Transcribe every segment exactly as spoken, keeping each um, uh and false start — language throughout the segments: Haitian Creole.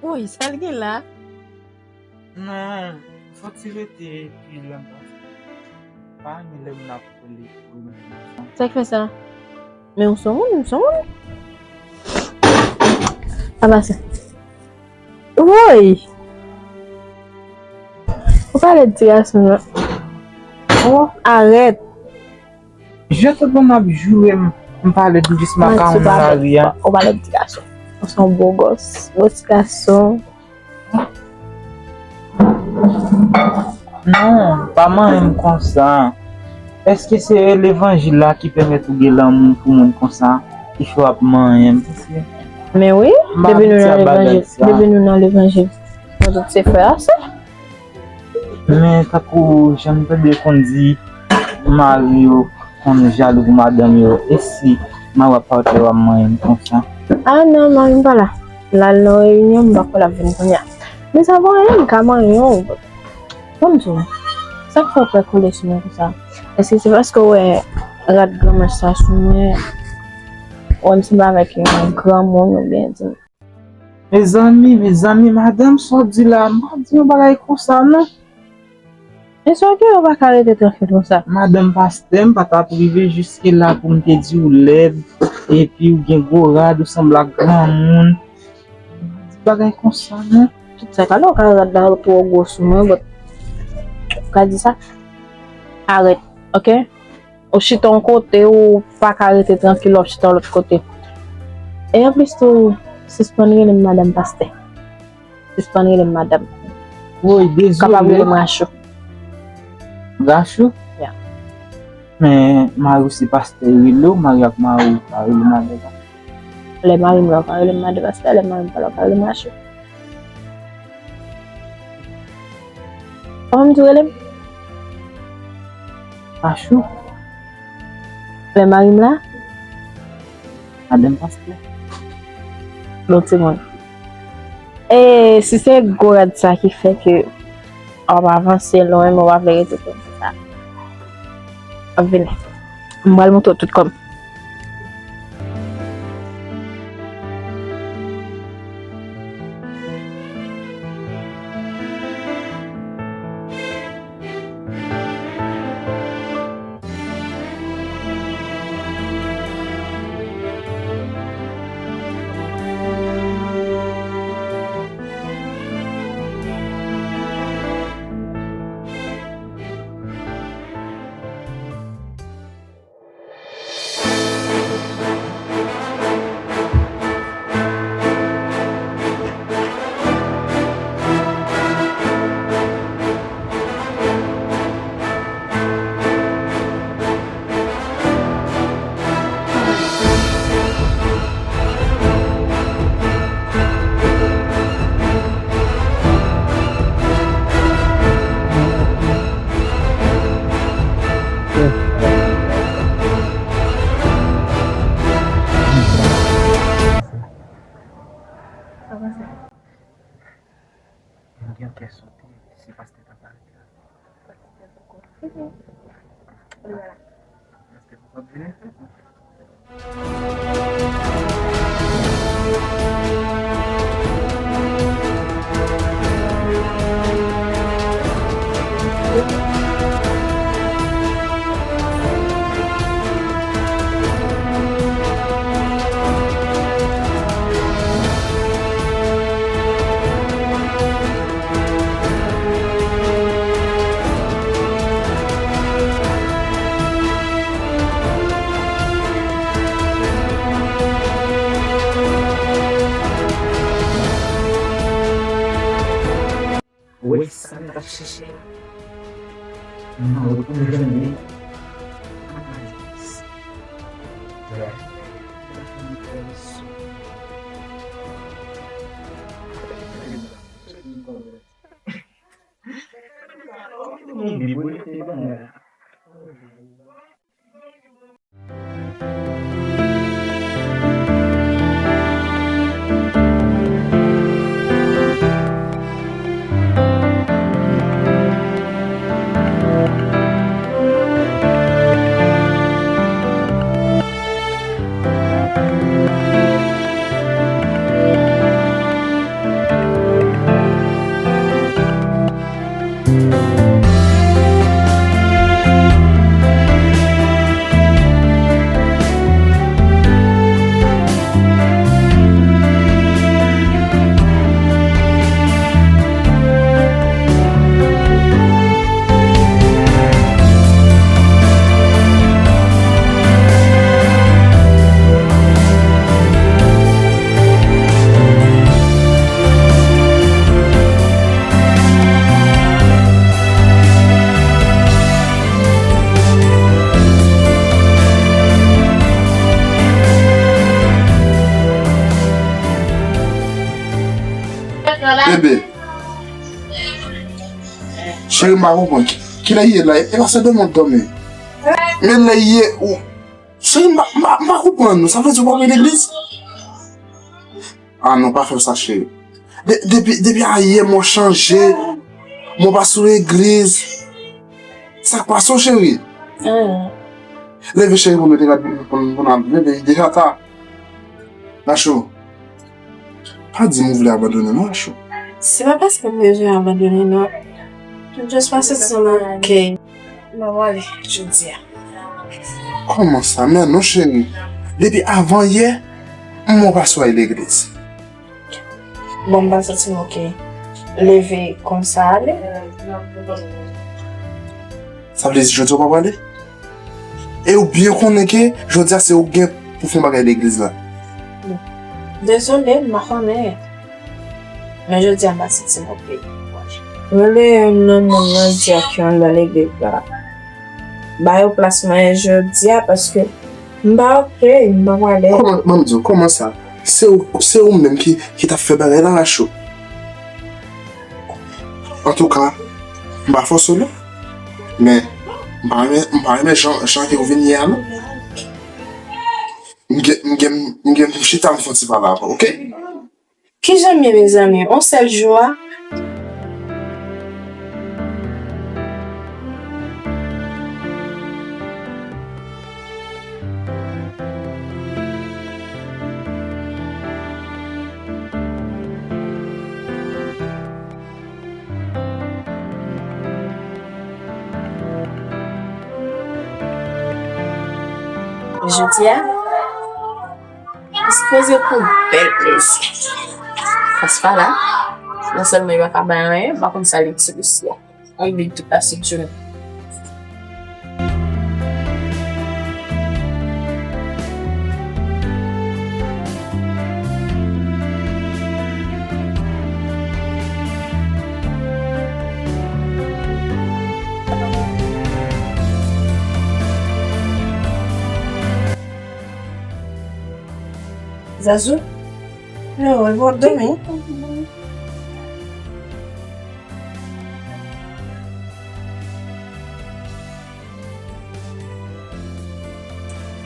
Woy, sa l gen la? Non, fò ti rete epi lè m pase. Pa renmen lè moun ap rele pou mwen. Sa k fè sa? Men ou se moun, ou se moun. Pa pase. Woy! Ou pale de ti gason nan. Oh, arèt. Je te bon ap joure m, m pale de jis makawon nan lari a. Ou pale de ti gason. Ou se yon bo gòs. Bo ti gason. Non, pa manyen m konsa. Èske se levanjil la ki pèmèt ou gen lanmou pou moun konsa, ki fè w ap manyen m? Men wi, depi nou nan levanjil, depi nou nan levanjil, nou tout se frè a sè. Men tankou jan m tande yo konn di, mari yo konn jalou pou madanm yo, e si mari w ap pa wè w ap manyen m konsa? A non, mari m pa la. L al nan reyinyon, m pa kwè l ap vin kounye a. Men sa pa anyen, m ka manyen w. Ban m di w, sa k fè w pè kole sou mwen konsa? Èske se paske w wè rad granmèch sa sou mwen, w wè m sanble avèk yon granmoun oubyen di m? Mezanmi, mezanmi, madanm, sa w di la? M pa di yon bagay konsa, non. E sa ke yo pa ka rete trankil konsa? Madanm pastè, m pa t ap rive jiske la pou m te di w lèd, epi w gen gwo rad, ou sanble ak granmoun. M pa di bagay konsa, non. Tout sa ka la, ou ka rad la twò gwo sou mwen, but ou ka di sa? Arèt, oke? Ou chita yon kote, ou pa ka rete trankil, w ap chita yon lòt kote. E anplis tou, sispann rele m madanm pastè. Sispann rele m madanm. Woy, dezole. Kapab rele m Rachou. Rachou? Ya. Men mari w se pastè yo rele w, mari ak mari w pa rele madanm pastè. Lè mari m la, w ka rele m madanm pastè, lè mari m pa la, w ka rele m Rachou. Kòman m di w rele m? Rachou. Lè mari m la? Madanm pastè. Bon timoun. E si se gwo rad sa ki fè ke w ap avanse lwen, men w pa vle rete konsa. W ap vini. M pral montre w tout kò m. Mwen gen kè sote si pastè ta parèt la. Pastè poko vini. Li pa la. Pastè poko ap vini? Chèche. Non, ou jwenn li. Bebe, cheri, m pa konprann. Ki, kilè ye la? E pa se demen w dòmi. Men lè ye ou. Cheri, m pa, m pa, m pa konprann nou. Sa vle di ou pa vle legliz? Ah non, pa fè sa, cheri. De, depi, depi ayè, mwen chanje. Mwen pa sou legliz. Sa k pase w, cheri? Anyen. Leve, cheri, pou nou te gade, pou, pou n al leve, deja ta. Rachou, pa di m ou vle abandone non, Rachou. Se pa paske m bezwen abandone non. M just pa santi m oke. M ap ale jodi a. Kòman sa? Men non, cheri. Depi avan yè, m wè w pa sou al legliz. Bon, m pa santi m oke. Leve konsa ale. Sa vle di jodi w pa prale? E ou byen konnen ke jodi a se ou gen pou fè yon bagay legliz la. Dezole, m pa konnen. Men jodi a m pa santi m oke. Rele youn nan moun nan di ak yo ann nan legliz la. Ba yo plas mwen jodi a paske m pa oke, m pa prale. Kòman, ban m di w, kòman sa? Se ou, se ou menm ki, ki t ap fè bagay la, Rachou. Antouka, m pa fòse w non. Men, m pa renmen, m pa renmen jan, jan ke w vin ye a non. M gen, m gen, m gen pou m chita, m fè yon ti pale avè w, oke? Kijan m ye, mezanmi? On sèl jou a? Jodi a, dispoze pou bèl plezi. Pras pa la, non sèlman li pa ka bay anyen, m pa konn sa li di Lucia. Ann li tout la sitiyasyon. Zazou? Non, e bon, dòmi.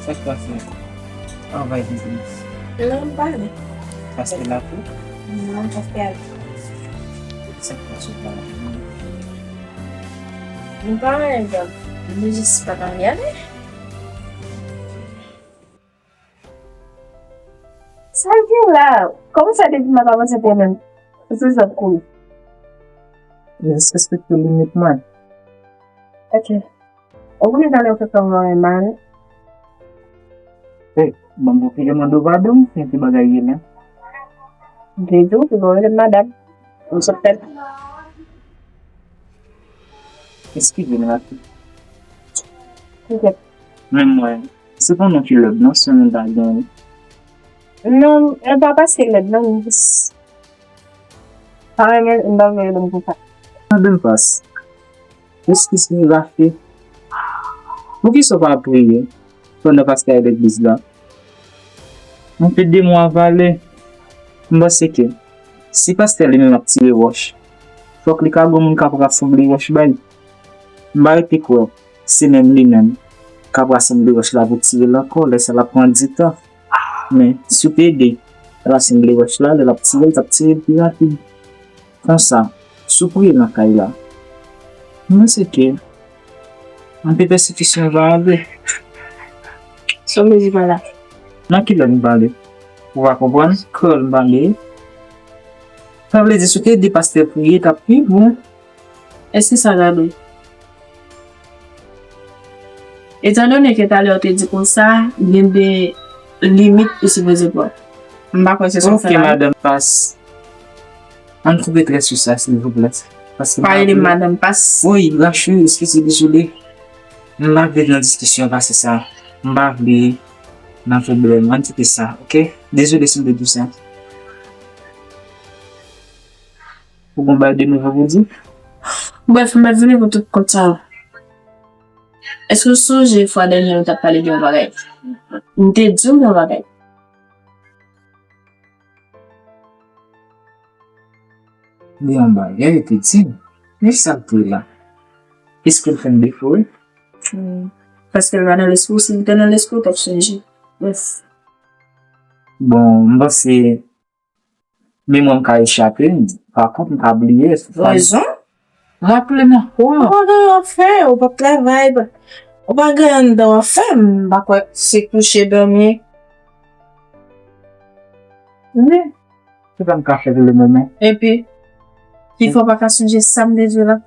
Sa k pase? Travay biznis. Non, m pa ale. Paske lakou? Non, m pa fè ale. Sa k pase w pa ale? M pa ale, m jis pa t anvi ale. Sa l gen la? Kòman sa depi m ap avanse pou ou menm? Ou toujou ap kouri. Jes respekte limit mwen. Ok. Ou konnen talè ou fè kòm mwen renmen ale. Hey, ban m pwofite mande w padon, se yon ti bagay ye la. M te di w, ou pa rele m madanm. M sot tèt. Eskize m, Rafi. Ok. Men mwen, se pa non ki lèd non, se yon dagwen. Non, e pa paske lèd non, m jis pa renmen, m pa renmen rele m konsa. Madanm Pas, eskize m rache. Poukisa w pa priye pandan pastè a legliz la? Mwen fè de mwa avale. M panse ke si pastè li menm ap tire wòch, fòk li ka gon moun k ap rasanble wòch bay. M pa rete kwè se menm li menm k ap rasanble wòch la pou tire l ankò, lè sa l ap pran ditan. Men, si w te ede rasanble wòch la, lè l ap tire l, t ap tire l pi rapid. Konsa, si w priye nan kay la, m panse ke anpil pèsekisyon va ale. Sa w vle di pa la? Nan ki lang m pale? Ou pa konprann kreyòl m pale? Sa vle di, si w te ede pastè priye, t ap pi bon. Èske sa gade? Etandone ke talè w te di konsa, gen de limit ou sipoze pran. M pa kwè se sa w fè la. Ok, madanm Pas. Ann koupe trè sou sa, silvouplè. Paske m pa rele m madanm Pas. Wi, rache, eskize, dezole. M pa vle nan diskisyon pase sa. M pa vle nan pwoblèm. Ann kite sa, ok? Dezole si m te di w sa. Ou gon bagay de nouvo pou di? Brèf, m pa t vini pou tout kont sa yo. Èske w sonje fwa dènye nou t ap pale de yon bagay? M te di w yon bagay. De yon bagay, ou te di m. Men sa l te la. Èske l fè m defo, wi? Hmm. Paske l pa nan lespri w, si l te nan lespri w, w t ap sonje. Brèf. Bon, m panse memwa m ka echape m. Pa kont, m ka bliye. Rezon? Raple m ankò. Ou pa gen anyen w ap fè, ou p ap travay, ou pa gen anndan w ap fè, m pa kwè se kouche dòmi. Men, se sa m ka fè pou le moman. Epi, pifò w pa ka sonje sa m te di w la?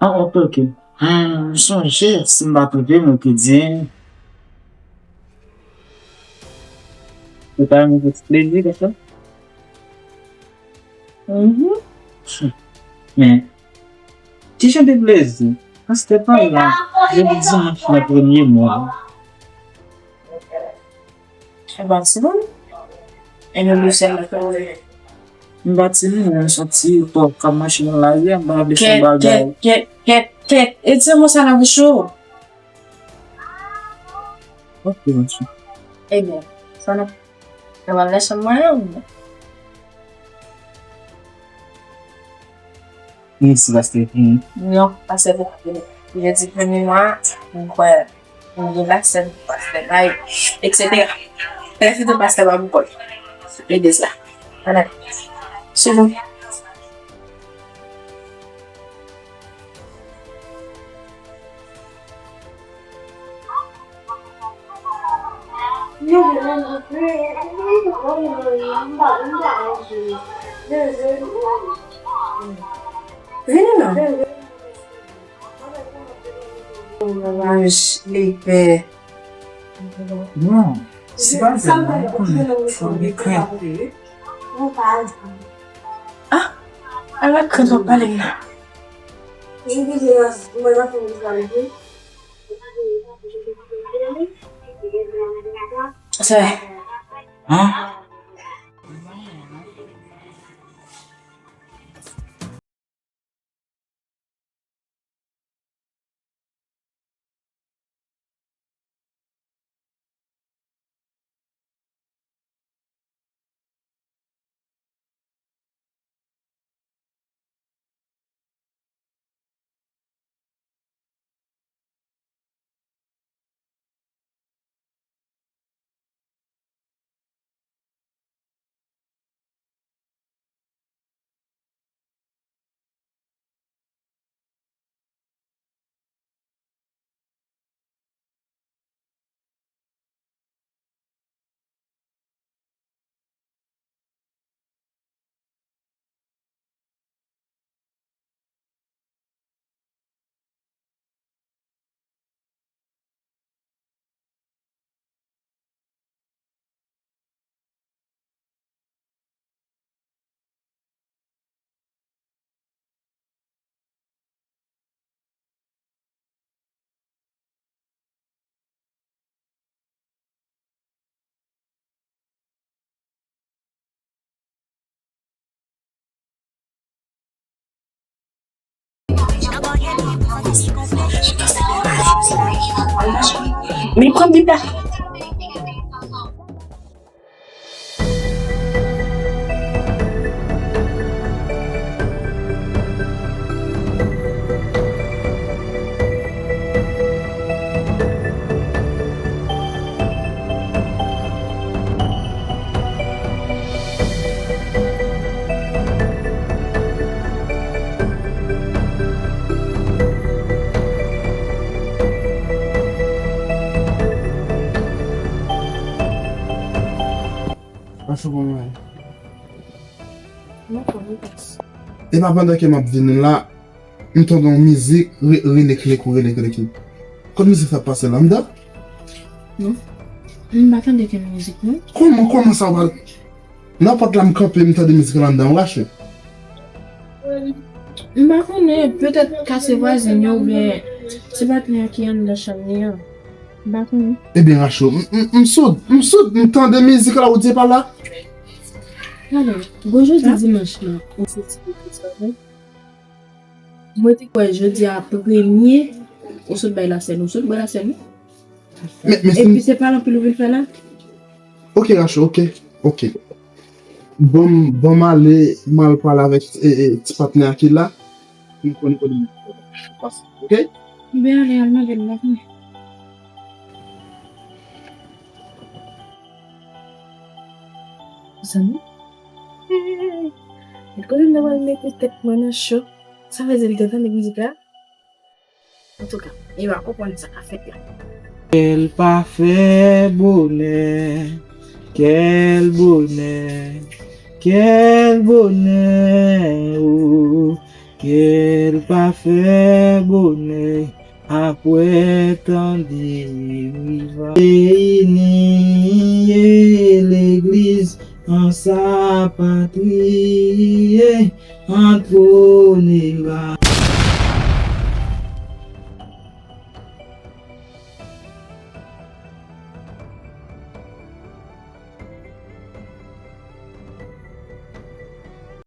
Ah, ok, ok. Hmm, m sonje, si m pa twonpe m, ou te di m. Ou ta renmen fè ti plezi konsa? Mhm. Men, ki jan de plezi? Pastè pa la. Jodi dimanch nan premye mwa. E pa timoun? E nou dwe sèl nan kare. M pa timoun, men m santi kò k ap mache nan lari a, m pa vle fè bagay. Kèt, kèt, kèt, kèt, kèt. E di mo sa nan bouch ou. Ok, monchè. Ebyen, sa nan, nan lè chanm mwen an. Mèsi, pastè. Non, pastè, jodi premye mwa, m kwè, m gen pastè, pastè, bay, et cetera. Brèf, tout pastè pa pou kòl. Legliz la. Ann ale. Suiv mwen. Vini non. Maj lepè. Non, se pa vre non, ou konnen, fò gen krent. Ah, ala krent w ap pale m nan. Sa. Hein? Men pran Bib la. Pase kòman ye? Mwen fò mwen pase. E pa pandan ke m ap vini la, m tande yon mizik, re- rele kle kou, rele kle kou. Kot mizik sa ap pase la, anndan? Non. M pa tande ken mizik, non. Kòman, kòman sa w al? Nan pòt la, m kanpe, m tande mizik la anndan, w rache. M pa konnen, petèt ka se vwazen yo oubyen ti patnè ki anndan chanm li an. M pa konnen. Ebyen, rache w. M, m, m soud, m soud, m tande mizik la, ou di e pa la. Gade, gon jodi dimanch la, ou soti pou travay. Mwen te kwè jodi a premye, ou sot bay lasèn, ou sot bay lasèn, wi. Men, men si m- Epi se pale anpil ou vin fè la? Ok, Rachou, ok, ok. Bon, bon, m ale, m al pale avèk e, e, ti patnè a ki la. M konn kote m pase, ok? Ben, ale, al mande l la, vini. Zanmi, gade kote m ta pral mete tèt mwen nan cho. Sa vle di li gentan nèg mizik la? Antouka, li pa konprann sa k ap fèt la. Kèl pafè bonè, kèl bonè, kèl bonè, o, kèl pafè bonè, apre tan derivan. Reyini e legliz an sa patri, e, antwone la.